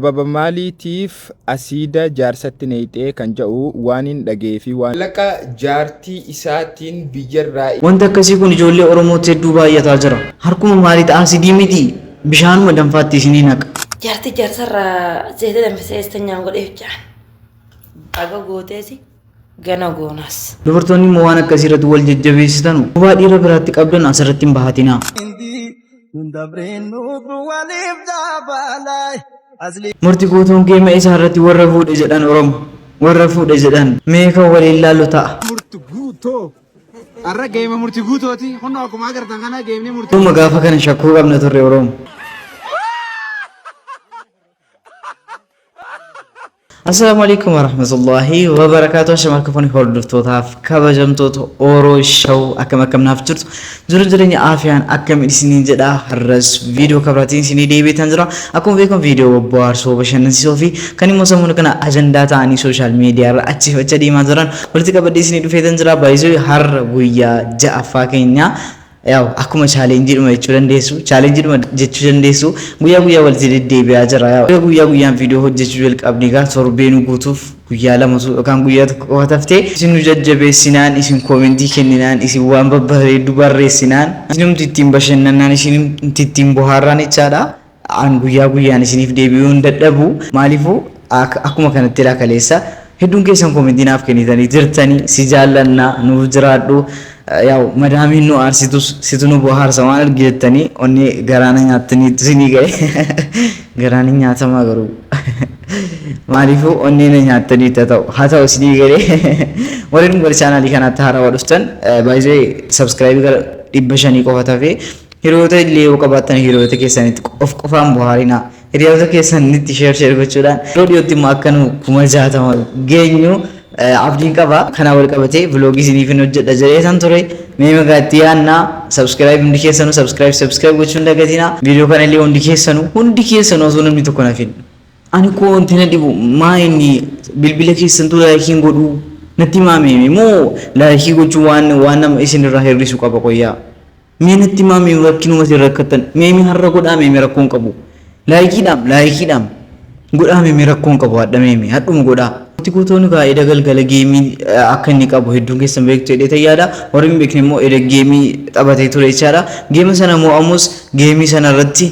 Sababa maaliitiif asiida jaarsatti neyxee kan ja'u waanin dhaga'ee fi waan. Maallaqa jaartii isaatiin biyyarraa. Wanti akkasii kun ijoollee Oromootti hedduu baay'ataa jira. Harkuma maaliit aasidii miti bishaanuma danfaatti isinii naqa. Jaartii jaarsarraa zeeta danfisee istanyaan godheef ja'an. Baga gooteesi gana goonaas. Dubartoonni immoo waan akkasii irratti wal jajjabeessitanu bobaa dhiira biraatti qabdan asirratti hin bahatinaa. Murti guutuun geema isaa irratti warra fuudhe jedhan Oromo. Warra fuudhe jedhan mee kan waliin laallu ta'a. Murti guutoo. Har'a geema murti guutooti. Kunoo akkuma agartan kana geemni murti. Dhuma gaafa kana shakkuu qabna turre Oromo. Assalaamu alaikum warahmatullahi wabarakaatuh. Ashama harka fuuni hordoftootaaf kabajamtoota Oro Show akkam akkam naaf jirtu jiru jireenya aafiyaan akkam isiniin jedha. Har'as viidiyoo kabraatiin isinii deebiitan jira. Akkuma beekamu viidiyoo bohaarsoo bashannansiisoo fi kan immoo sammuu kana ajandaa ta'anii sooshaal miidiyaa irra achiif achi adeemaa jiran walitti qabadhee isinii dhufeetan jira. Baay'isuu har'a guyyaa ja'affaa keenya. Yaw akkuma chaalenjiidhuma jechuu dandeessu chaalenjiidhuma jechuu dandeessu guyyaa guyyaa walitti deddeebi'aa jira yaw guyyaa guyyaan viidiyoo hojjechuu jalqabne egaa torbee nu guutuuf guyyaa lamatu yookaan guyyaa tokko qofa taftee isin nu jajjabeessinaan isin koomentii kenninaan isin waan babbareeddu barreessinaan isinumti ittiin bashannannaan isinumti ittiin bohaarraan jechaadha. An guyyaa guyyaan isiniif deebi'uu hin dadhabu. Maaliifuu akkuma kanatti ilaa kaleessa hedduun keessan komentii naaf kennitanii jirtanii si jaallanna nuuf jiraadhu yaa'u madaamiin nu aarsitus situ nu bohaarsa waan argi jettanii onnee garaana nyaattanii isinii ga'e garaan hin nyaatamaa garuu maaliifuu onnee na nyaattanii haa ta'u haa ta'u isinii galee warreen gara chaanaalii kanaatti haarawaa dhuftan baay'ee sabskiraayibii gara 500 qofa tafee Hiriyoota illee yoo qabaattan hiriyoota keessanitti of qofaan bohaarinaa. Hiriyoota keessanitti share share gochuudhaan yeroo dhiyootti immoo akka nu 60,000 geenyu abdiin qaba. Kanaan wal qabatee vlogii isiniifin hojjedha jedheetan ture. Mee magaa itti yaadna. Subscribe hundi keessanuu subscribe subscribe gochuu hin dagatinaa. Viidiyoo kana illee hundi keessanuu hundi keessanuu osoo namni tokko hin hafin. Ani koo wanti na dhibu maa inni bilbila keessantuu laayikii hin godhuu natti himaa mee moo laayikii gochuu waan waan nama isin irraa hir'isu qaba qoyyaa. Mee natti himaa mee rakkinuma isin rakkattan mee mee har'a godhaa mee mee rakkoon qabu laayikiidhaam laayikiidhaam godhaa mee mee rakkoon qabu hadha mee mee hadhuma godhaa. Wanti guutuun egaa eda galgala geemii akka inni qabu hedduun keessan beektu jedhee tayyaadha. Warri hin beekne immoo eda geemii taphatee ture jechaadha. Geema sana mo'amus geemii sana irratti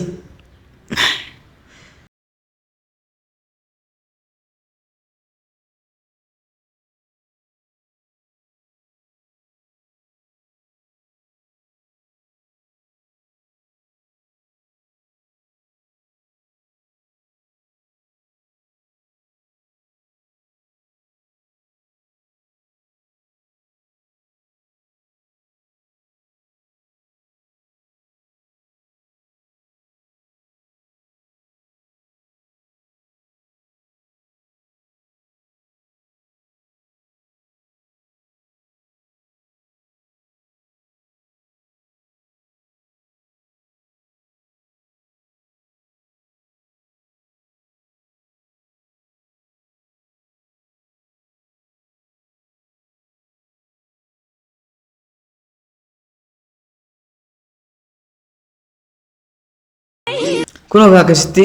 Kun egaa akkasitti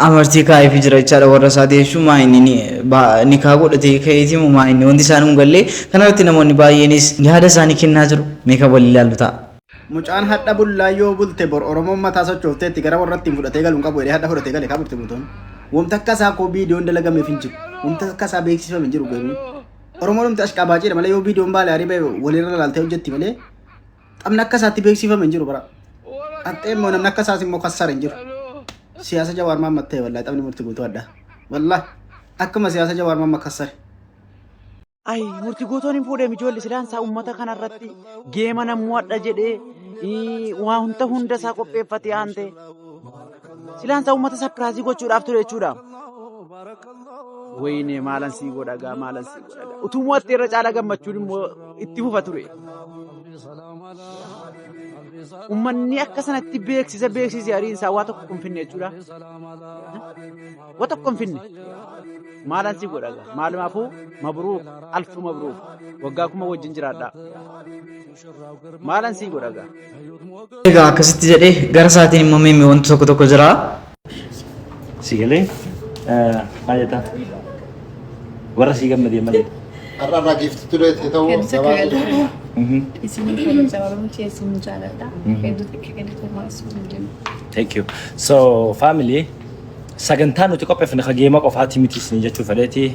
amartii kaa'eefii jira jechaadha warra isaatii jechuun maa inni nikaa godhatee ka'eeti moo maa inni wanti isaan hin galle kanarratti namoonni baay'eenis yaada isaanii kennaa jiru mee kan waliin ilaallu ta'a. Mucaan hadha bullaa yoo bulte bor Oromoon mataa sochoofteetti gara warratti hin fudhatee galu hin qabu jedhee hadha fudhatee gale kaa murti guutuun. Wamta akka isaa koo viidiyoon dalagameef hin jiru. Wamta akka isaa beeksifame hin jiru garuu. Oromoon humti ashqaabaaciidha malee yoo viidiyoon baale arii ba'e walirra laaltee hojjetti malee taphni akka isaatti beeksifame hin jiru bara. Qaxxee immoo namni akka isaas immoo kassare hin jiru. Siyaasa Jawaar Mahammad ta'e wallahi taphni murti guutuu adda. Wallahi akkuma siyaasa Jawaar Mahammad kassare. Ay murti guutuun hin fuudheem ijoolli silaan isaa uummata kanarratti geema namuu hadha jedhee waa hunda hunda isaa qopheeffatee aante. Silaan isaa uummata sapiraazii gochuudhaaf ture jechuudha. Wayinee maalan sii godha gaa maalan sii godha gaa. Utuu mo'attee irra caalaa gammachuun immoo itti fufa ture. Uummanni akka sanatti beeksisa beeksise ariin isaa waa tokko hin finne jechuudha. Waa tokko hin finne. Maalan si godha gaa maalumaafuu mabruuk alfu mabruuk waggaa 1000 wajjin jiraadhaa. Maalan si godha gaa. Egaa akkasitti jedhee gara isaatiin immoo meemee wanti tokko tokko jira. Si galee? Maal jettaa? Warra sii gammadee maal jettaa? Har'a irraa giifti ture ta'uu Hedduu takka gabaasa. galatoomaa. Isin kabajaa Oromoo kee isin jaaladha. Hedduu takka galatoomaa isin jenna. Thank you. So family, sagantaa nuti qopheeffne ka geema qofaati miti isin jechuu fedheeti,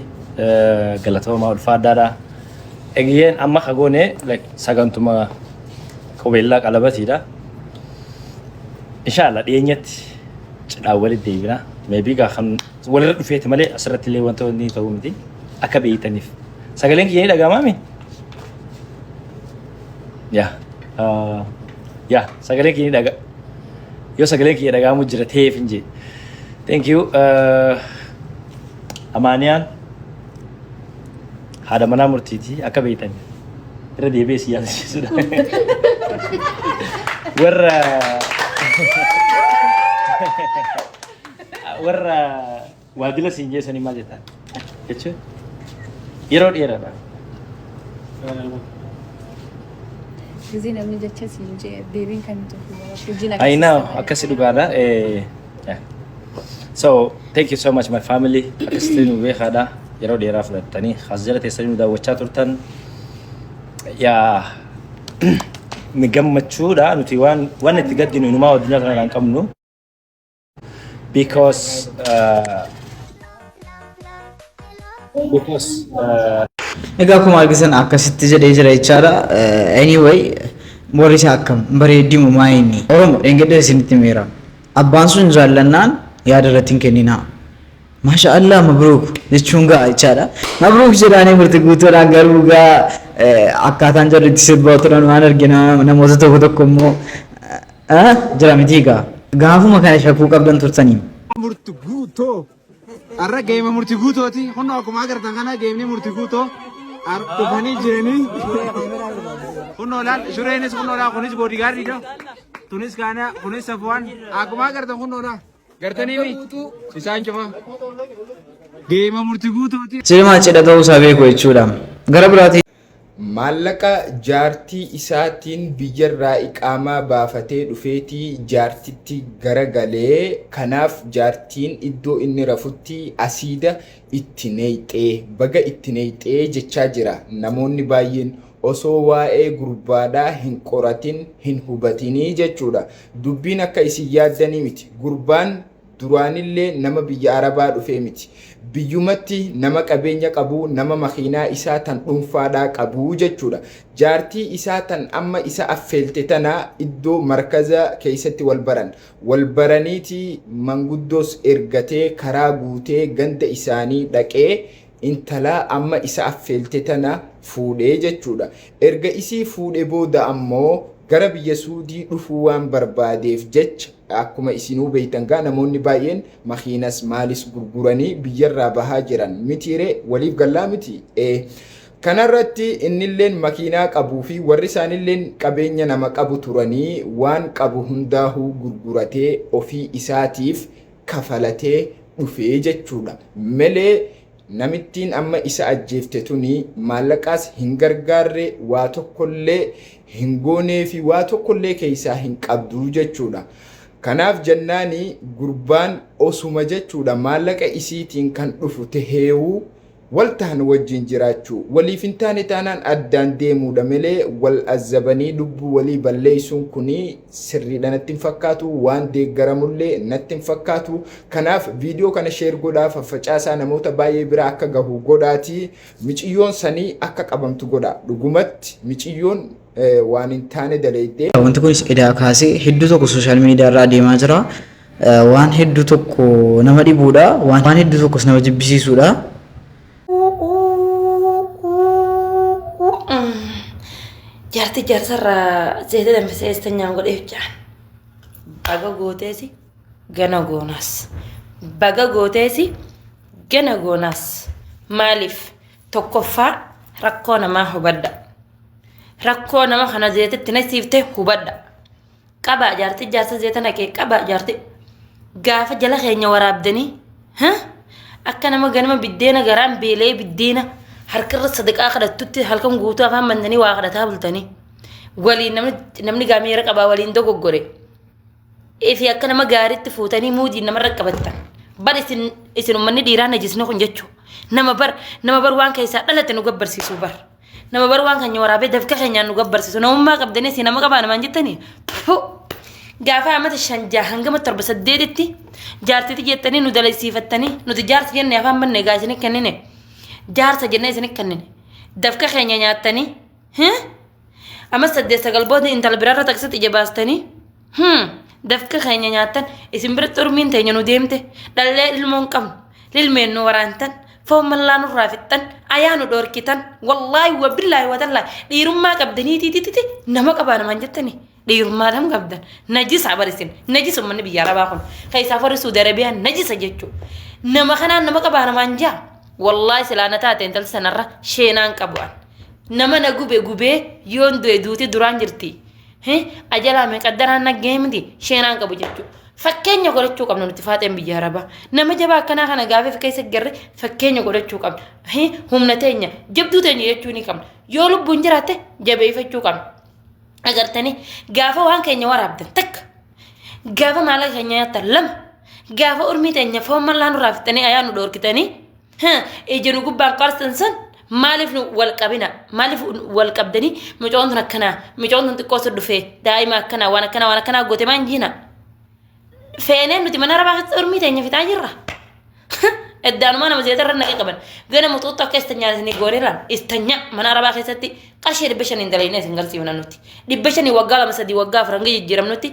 galatoomaa, ulfaadhaadha. Egiyyeen amma ka goone like sagantuma qubeellaa qalabatiidha. Inshallah dhiyeenyatti cidhaan walitti deebina. Maybe gaa kan walirra dhufeeti malee asirratti illee wanta inni ta'uu miti akka beeytaniif. Sagaleen kiyya ni dhaga'amaami? Yaa. Yaa, sagaleen kiyya ni dhaga. Yoo sagaleen kiyya dhaga'amu jira ta'eef hin jee. Thank you. Amaaniyaan haadha manaa murtiiti akka beeytan. Irra deebi'ee si yaadachiisudha. Warra waajjira siin geessanii maal jettan? Jechuun yeroo dheeraadha. Gisee namni jecha siin jee deebiin kan tokko hojiin I know, akkasi dhugaadha. Yeah. So, thank you so much, my family. Akkasitti nu beekaadha. Yeroo dheeraa fudhattanii as jala teessanii nu daawwachaa turtan. Yaa, ni gammachuudha nuti waan itti gaddinu inumaa addunyaa kanarraa hin qabnu. Because Egaa akkuma argitan akkasitti jedhee jira jechaadha. Anyway, warri isaa akkam bareeddimu maa inni? Oromo dheengadda isinitti miira. Abbaan sun jaallannaan yaada irratti hin kenninaa. Maasha Allah, mabruuk jechuun ga'a jechaadha. Mabruuk jedhaanii murti guutuudhaan garuu gaa akkaataan jarri itti sirbaa turan waan argina, namoota tokko tokko immoo jira miti gaa. Gaafuma kana shakkuu qabdan turtanii. Murti guutoo. Har'a geema murti guutooti. Kunoo akkuma agartan kana geemni murti guutoo dhufanii jiranii. Kunoo laal, shureenis kunoo laal, kunis boodigaardiidha. Tunis kana, kunis Safuwaan. Akkuma agartan kunoo laal. Gartanii isaan cufa. Geema murti guutooti. Cimaa cidha ta'uusaa beeku jechuudha. Gara biraatiin Maallaqa jaartii isaatiin biyyarraa iqaamaa baafatee dhufeetii jaartitti garagalee, kanaaf jaartiin iddoo inni rafutti asiida itti neeyxee, baga itti neeyxee jechaa jira namoonni baay'een osoo waa'ee gurbaadhaa hin qoratin, hin hubatinii jechuudha. Dubbiin akka isin yaaddanii miti. Gurbaan duraanillee nama biyya Arabaa dhufee miti. Biyyumatti nama qabeenya qabu, nama makiinaa isaa tan dhuunfaadhaa qabu jechuudha. Jaartii isaa tan amma isa affeelte tana iddoo markaza keessatti wal baran. Wal baraniiti manguddoos ergatee, karaa guutee, ganda isaanii dhaqee intala amma isa affeelte tana fuudhee jechuudha. Erga isii fuudhe booda ammoo gara biyya Suudii dhufuu waan barbaadeef jecha, akkuma isinuu beektan gaa, namoonni baay'een makiinas maalis gurguranii biyyarraa bahaa jiran mitiire? Waliif gallaa miti? Kanarratti innilleen makiinaa qabuu fi warri isaanilleen qabeenya nama qabu turanii, waan qabu hundaahuu gurguratee ofii isaatiif kafalatee dhufee jechuudha. Malee namittiin amma isa ajjeefte tuni maallaqaas hin gargaarre, waa tokkollee hin goonee fi waa tokkollee keessaa hin qabdu jechuudha. Kanaaf jennaani gurbaan osuma jechuudha maallaqa isiitiin kan dhufu taheewuu wal tahan wajjin jiraachuu, waliif hin taane taanaan addaan deemuudha malee wal azzabanii lubbuu walii balleessuun kuni sirriidha natti hin fakkaatu, waan deeggaramullee natti hin fakkaatu. Kanaaf viidiyoo kana share godhaa, faffacaasaa, namoota baay'ee bira akka gahu godhaati, miciyyoon sanii akka qabamtu godha. Dhugumatti miciyyoon waan hin taane daleeydee. Wanti kunis edaa kaasee hedduu tokko social media irra adeemaa jira. Waan hedduu tokko nama dhibuudha. Waan hedduu tokkos nama jibbisiisuudha. Jaarti jaarsarraa zeeta danfisee istanyaan godheef jaan. Baga gooteesi gana goonaas. Baga gooteesi gana goonaas. Maaliif? Tokkoffaa, rakkoo namaa hubadha. Rakkoo nama kana zeetatti nasiiftee hubadha. Qabaa jaarti jaarsa zeeta naqee, qabaa jaarti. Gaafa jala keenya waraabdanii akka nama ganama biddeena garaan beelee biddeena harkarra sadaqaa kadhattutti halkan guutuu afaan bantanii waa kadhataa bultanii. Waliin namni gaameera qabaa waliin dogoggore. Ifi akka nama gaariitti fuutanii muudiin namarra qabattan. Bar isin isin ummanni dhiiraa najisni kun jechuu. Nama bar nama bar waan keessaa dhalate nu gabbarsiisu bar. Nama bar waan keenya waraabee dafqa keenyaan nu gabbarsiisu. Namummaa qabdanii isin nama qabaa namaan jettanii. Fu. Gaafa amata 5 6 hangama 7 8tti jaartiti jettanii nu dalaysiifattanii nuti jaarsa jenne afaan banne gaa isin kennine. Jaarsa jennee isin kennine. Dafqa keenya nyaattanii. Amma 8 9 booda intala biraarra taksatti ija baastanii. Dafqa keenya nyaattan isin biratti ormiin teenya nu deemte dhallee ilmoo hin qabnu lilmeen nu waraantan foon mallaa nurraa fixxan ayaa nu dhoorkitan wallaahi wa billaahi wa tallaahi dhiirummaa qabdanii tiitititi nama qabaa namaan jettanii dhiirummaa tam qabdan najisa bar isin najisa ummanni biyya arabaa kun keessaa warri Suudi Arabiyaa najisa jechuu nama kanaan nama qabaa namaan jaa wallaahi silaa na taate intalti sanarra sheenaan qabu an nama na gube gubee yoon du'e duuti duraan jirti Ajalaa mee qaddaraan naggee miti sheenaan qabu jechuudha. Fakkeenya godhachuu qabna nuti faaxeen biyya arabaa. Nama jabaa akkanaa kana gaafii keessa garre fakkeenya godhachuu qabna. Humna teenya jabduu teenya jechuu ni qabna. Yoo lubbuun jiraatte jabeeffachuu qabna. Agartanii gaafa waan keenya waraabdan takka gaafa maallaqa keenya nyaattan lama gaafa urmii teenya foon mallaa nurraa fixxanii ayaa nu dhoorkitanii Ija nu gubbaan qarsan san maaliif nu wal qabina maaliif wal qabdanii mucoon tun akkanaa mucoon tun xiqqoo si dhufee daa'ima akkanaa waan akkanaa waan akkanaa goote maan jiina feenee nuti mana arabaa keessatti ormii teenya fixaa jirra. Eddaanumaa nama zeeta irra naqee qaban gana muxuuxxoo akka istanyaa isinii gooneerraan istanyaa mana arabaa keessatti qarshii 500 dalaynee isin galsiifna nuti 500 waggaa 2 3 waggaa 4 hanga jijjiiramnutti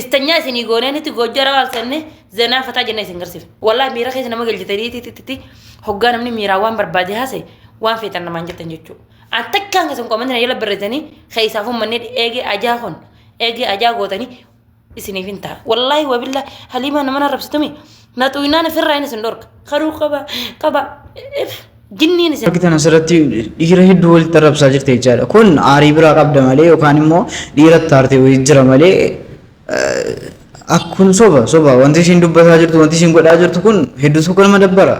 Istanyaa isinii goonee nuti goojjoo arabaa halsannee zanaa fataa jennee isin garsiifna. Wallaahi miira keessa nama galchitanii titititi hoggaa namni miiraa waan barbaade haasa'e waan feetan namaan jettan jechuudha. An takkaan keessan qomanni na jala barreessanii keessaaf uummanni eegee ajaa kun eegee ajaa gootanii isiniif hin ta'a. Wallaahi wabillaa haliimaa nama arrabsitumi na xuynaan ofirraa inni isin dhorka. Karuu qaba qaba jinniin isin. Argitan asirratti dhiira hedduu walitti arrabsaa jirti jechaadha. Kun aarii biraa qabda malee yookaan immoo dhiira taarte wayii jira malee akkun soba soba wanti ishiin dubbataa jirtu wanti ishiin godhaa jirtu kun hedduu tokko nama dabbara.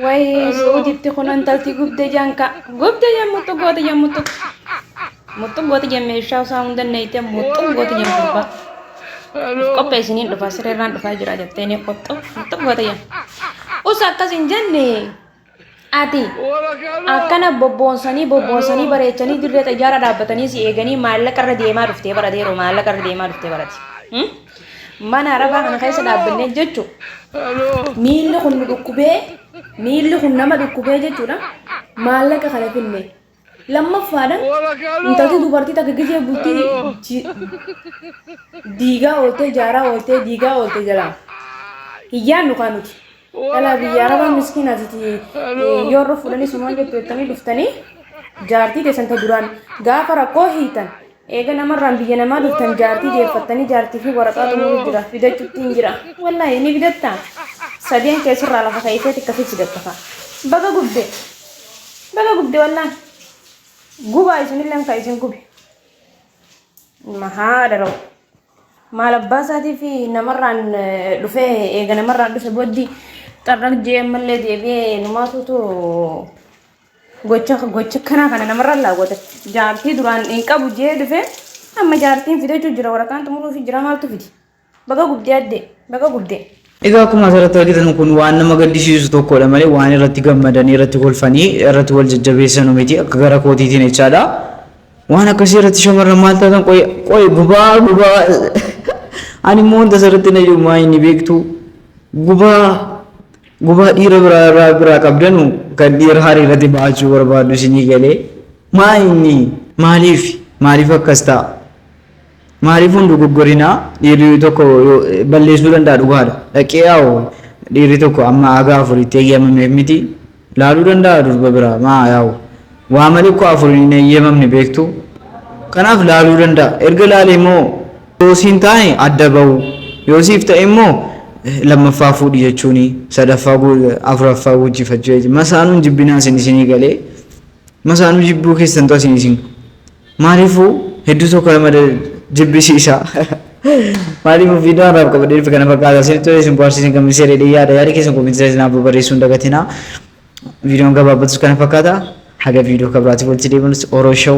Way Suuditti kun intalti gubde janka gubde jan muxxu goote jan muxxu muxxu goote jan meeshaa isaa hunda neeyte muxxu goote jan gurbaa Uf qopheessiniin dhufa sireerraan dhufaa jira jettee ni qoxxu muxxu goote jan us akkas hin jenne ati akkana bobboonsanii bobboonsanii bareechanii dirree xayyaara dhaabbatanii si eeganii maallaqa irra deemaa dhuftee barateeroo maallaqa irra deemaa dhuftee barate. Mana arabaa kana keessa dhaabbannee jechuun miilli kun nu dhukkubee miilli kun nama dhukkubee jechuudha maallaqa kana finne. Lammaffaadha intalti dubartii takka gizee bultii diigaa ooltee jaaraa ooltee diigaa oolte jalaa hin yaadnu kaa nuti. Dhalaa biyya arabaa miskiina asiti yoo irra fuudhanii sumaan jettu jettanii dhuftanii jaartii teessan ta duraan gaafa rakkoo hiitan eega namarraan biyya namaa dhuftan jaartii deeffattanii jaartii fi waraqaa xumuruu jira fidachuutti hin jira wallaahi ni fidatta sadeen keessirraa lafa keesseeti akkasii fidatta fa'a baga gubde baga gubde wallaahi gubaa isinilleen ka isin gube mahaadha ra'u. Maal abbaa isaatii fi namarraan dhufee eega namarraan dhufe booddee xarraq jee ammallee deebi'ee numaatutu gocha gocha kanaa kana namarraan laawwata. Jaartii duraan hin qabu jee dhufe amma jaartiin fidachuu jira waraqaan xumuruufi jira maaltu fidi. Baga gubdee addee baga gubdee. Egaa akkuma asirratti argitan kun waan nama gaddisiisu tokkodha malee waan irratti gammadanii irratti kolfanii irratti wal jajjabeessanu miti akka gara kootiitiin jechaadha. Waan akkasii irratti shamarran maal taatan qoy qoy gubaa gubaa ani immoo wanta asirratti na jiru maa inni beektu gubaa gubaa dhiira biraa irraa biraa qabdanu kan dhiira hariirratti ba'achuu barbaadu isinii galee maa inni maaliif maaliif akkas ta'a maaliif hun dogoggorinaa dhiirri tokko balleessuu danda'a dhugaadha dhaqee yaa'u dhiirri tokko amma haga afuritti eeyyamameef miti Laaluu danda'a durba biraa maa yaa'u waa malee koo afur hin eeyyamamne beektu kanaaf laaluu danda'a erga laalee immoo yoo siin taane adda bahu yoo siif ta'e immoo lammaffaa fuudhi jechuuni sadaffaa afuraffaa guddifachuu jechuudha masaanuun jibbinaa isin isinii galee masaanuu jibbuu keessantu asin isin Maaliifuu hedduu tokko nama jibbisiisa. Maaliifuu viidiyoo har'aaf qabadhee dhufe kana fakkaata. Isinitti tolee isin bohaarsiisin isin gammachiisee jedhee yaada. Yaada keessan koomentii irratti naaf barreessuu hin dagatinaa. Viidiyoon gabaabbatus kana fakkaata. Haga viidiyoo kabiraatti walitti deebinutti Oro Show